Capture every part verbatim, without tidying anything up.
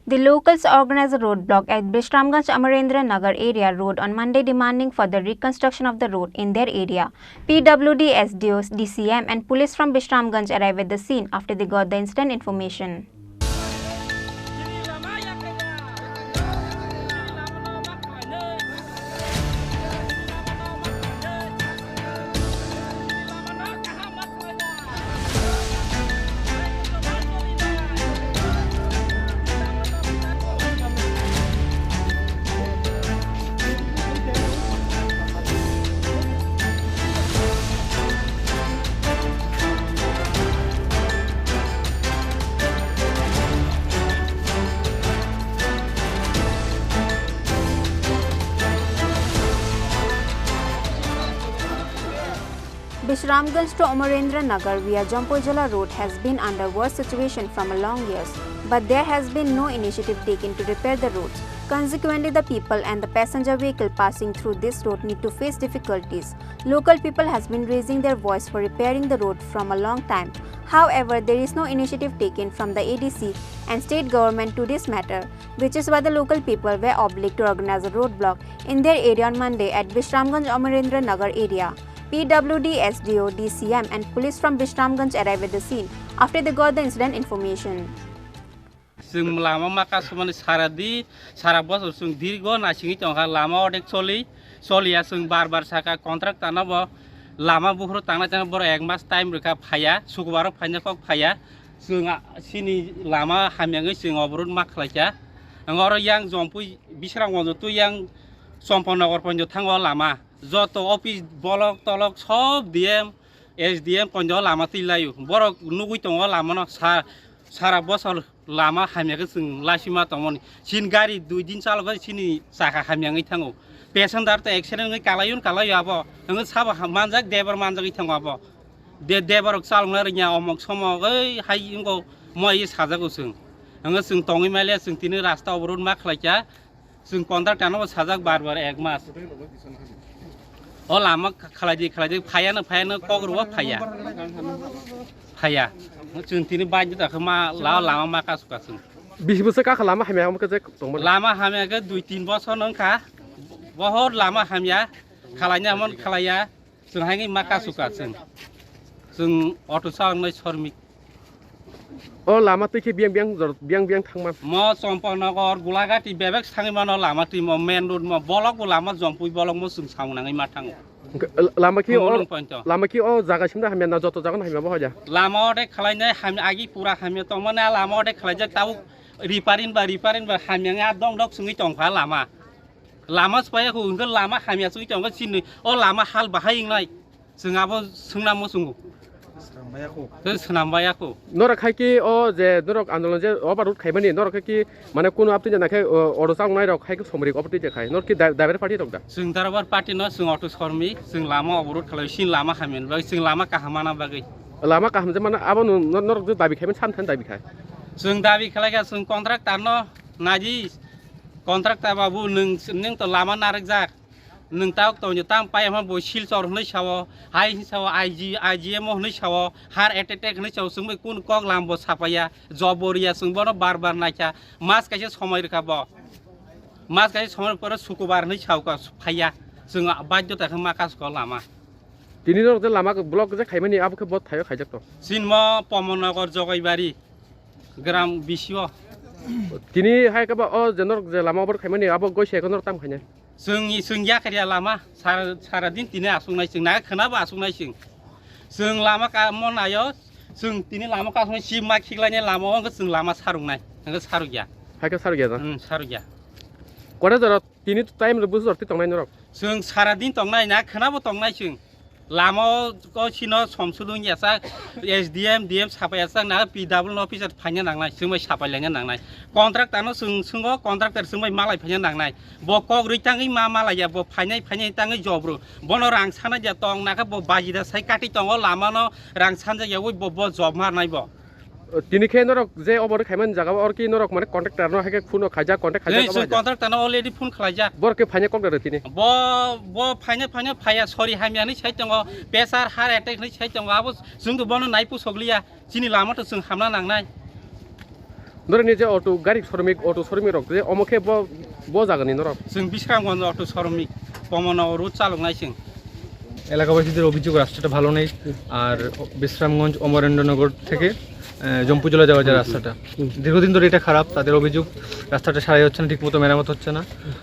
The locals organized a roadblock at Bishramganj Amarendra Nagar area road on Monday, demanding for the reconstruction of the road in their area. P W D, S D O, D C M and police from Bishramganj arrived at the scene after they got the incident information. Bishramganj to Amarendra Nagar via Jampuijala road has been under worse situation from a long years, but there has been no initiative taken to repair the roads. Consequently, the people and the passenger vehicle passing through this road need to face difficulties. Local people has been raising their voice for repairing the road from a long time. However, there is no initiative taken from the A D C and state government to this matter, which is why the local people were obliged to organize a roadblock in their area on Monday at Bishramganj Amarendra Nagar area. P W D, S D O, D C M and police from Bishramganj arrived at the scene after they got the incident information. Chwng lama ma kasumani sara di, sara bosor chwng dirgo naisingwi tongkha, lama odek choli, choliya. Chwng bar bar saka contractor no bo lama buphuru tangnai, tangna borok ek mas time rwkha phaiya, sukubaro phaina kok phaiya. Chwng a, chini lama hamyangwi chwng oborot ma khlaikha. Ang oro yang Jompui Bisramganj to yang Chompanagar ponjo thango lama. Joto office bolok tolok sob D M, S D M ponjo lama twi laio. Borok nugwi tongo lamano sa-, sara bosor lama hamya khe chwng laisima tongmani. Chini gari dui din chalogo chini chakha hamya wngwi thango. Passenger to accident wngwi kalaio kalaio abo. Wngwi sabo ha-, manjak, debar manjagwi thango abo. De-, debarok chalokna rwngya omok somok oi hai wngkho moi sajago chwng. Wngwi chwng tongwi maliya chwng tini rasta oborot ma khlaikha. Chwng contractor no sajak bar bar ek mas. O lama khalai di, khalai di, phaiya no, phaiya no, kok rw phaiya. Phaiya. Chwng tini bai di ta ma la lama ma kasu kasu. Bisi bwswk kha lama hamya omo khe je tongmani. Lama hamya khe dui tin bosor no wngkha. Bohor lama hamya. Khalai na mon khalaiya. Chwng haino ma kasu ka chwng. Chwng auto sa wngnai sormik. O lama twi khe biyang biyang jor-, biyang biyang thangma. Mo Chompanagar, Gulagati bebak sangwi mano lama twi mo main road mo bolok bo lama Jompui bolok mo chwng samung nangwi ma thango. Hwnkhe, l-, lama khe o, Khumulwng pointo. Lama khe o jaga simda hamya na joto jaga no hamya bo hoja. Lama ode khwlainai ham-, agi pura hamya tongmani a lama ode khwlaijak tabuk repairing ba repairing ba hamya wngya dong dok swngwi tongkha lama. Lama swpaiya kho, hwnkhe lama hamya chwi tongkha chini, o lama hal bahai wngnai. Chwng abo swngna muchungo. Swrambaiya kho. Tei swrambaiya kho. Norok hai ki o je norok andolon je overload khaimani, norok hai ki mane kunu aptwi jana khe, o, oro chang nai rok hai ki somri overload je khai. Norok ki da-, driver party rok da? Chwng driver party no, chwng auto sormi, chwng lama overload khalai, chini lama hamya ni bagwi, chwng lama kaham mana bagwi. Lama kaham je mana abo no, nor-, norok je dabi khaimani, sam thani dabi khai. Chwng dabi khalai kha, chwng contractor no naidi. Contractor babu, nwng, nwng to lama narwkjak. Nwng tabuk tongjo, tamo pai hwnba bo Silchar hwnwi sao, hai hwnwi sao, I G, I G M O hwnwi sao, heart attack hwnwi sao, chwng bai kunu kok lam bo sapaiya, job bo riya, chwng bono bar bar naikha, mas kaisa somoi rwkha bo. Mas kaisa somoi pore sukubar hwnwi sao ka, phaiya, chwng baidhota khe ma kasu kha lama. Tini norok je lama block je khaimani, abo khe bo thaio khaijak to. Chini mo Pomon Nagar Jogaibari. Gram bisio. Tini hai khe ba o je norok je lama obor khaimani abo goi se norok tam khainai. Chwng, chwng ya khe ya lama sara, sara din tini aswk nai chwng, na khwna bo aswk nai chwng. Chwng lama ka mo naio, chwng tini lama ka aswk nai, si ma khiklai nai lama o hwnkhe chwng lama sarwk nai, hwnkhe sarwk ya. Hai khe sarwk ya da? Hmm, sarwk ya. Kore jora tini time rok busu jora twi tong nai norok? Chwng sara din tong nai, na khwna bo tong nai chwng. Lama o, o chino somsudung yachak, S D M, D M sapai yachak, na P W no officer phaina nangnai, chwng bai sapai laina nangnai. Contractor no chwng, chwngo, contractor chwng bai malai phaina nangnai. Bo kok rwi tangwi ma malai ya, bo phainai, phainai tangwi jobru. Bono rang sana ya tong, na khe bo baji da sai kati tongo, lama no rang sanja ya, ui bo, bo job mar nai bo. Tini khe norok je obo khaimani jaga o, oro ki norok mane contractor no hai khe phone khaijak, contact khaijak. Chwng contractor no already phone khlaijak. Borok khe phaina kok da tini. Bo, bo phaina, phaina phaiya, sori hamya hinwi sai tongo, pressure, heart attack hinwi sai tongo, abo chwng to bono nai pusok liya, chini lama to chwng hamna nangnai. Norokni je auto, gari showroom, auto showroom rok je omo khe bo, bo jagani norok? Chwng Bisramganj auto showroom, Pomona road chaloknai chwng. এলাকাবাসীদের অভিযোগ রাস্তাটা ভালো নেই, আর বিশ্রামগঞ্জ অমরেন্দ্রনগর থেকে, আহ, জম্পুজলা যাওয়া যায় রাস্তাটা। দীর্ঘদিন ধরে এটা খারাপ, তাদের অভিযোগ রাস্তাটা সারাই হচ্ছে না, ঠিকমতো মেরামত হচ্ছে না,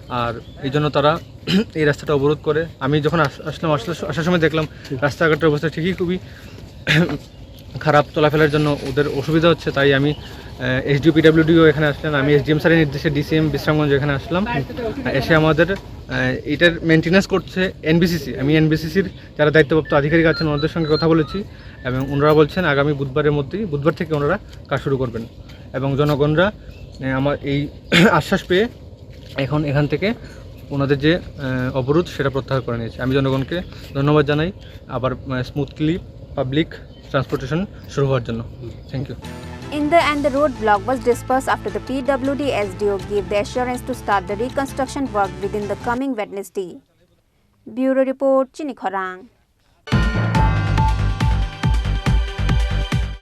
আর এই জন্য তারা এই রাস্তাটা অবরোধ করে। আমি যখন আস-, আসলাম, আসলে আসার সময় দেখলাম রাস্তাঘাটের অবস্থা ঠিকই খুবই খারাপ, চলাফেরার জন্য ওদের অসুবিধা হচ্ছে। তাই আমি, আহ, এসডিও পিডব্লিউডিও এখানে আসলেন, আমি এসডিএম স্যারের নির্দেশে ডিসিএম বিশ্রামগঞ্জ এখানে আসলাম। আহ, এসে আমাদের, আহ, এটার মেনটেন্যান্স করছে এনবিসিসি। আমি এনবিসিসির যারা দায়িত্বপ্রাপ্ত আধিকারিক আছেন ওনাদের সঙ্গে কথা বলেছি এবং ওনারা বলছেন আগামী বুধবারের মধ্যেই, বুধবার থেকে ওনারা কাজ শুরু করবেন। এবং জনগণরা, আহ, আমার এই আশ্বাস পেয়ে এখন এখান থেকে ওনাদের যে, আহ, অবরোধ সেটা প্রত্যাহার করে নিয়েছে। আমি জনগণকে ধন্যবাদ জানাই আবার, আহ, স্মুথলি পাবলিক ট্রান্সপোর্টেশন শুরু হওয়ার জন্য। Thank you. In the end, the roadblock was dispersed after the P W D S D O gave the assurance to start the reconstruction work within the coming Wednesday. Bureau report, Chini Khorang.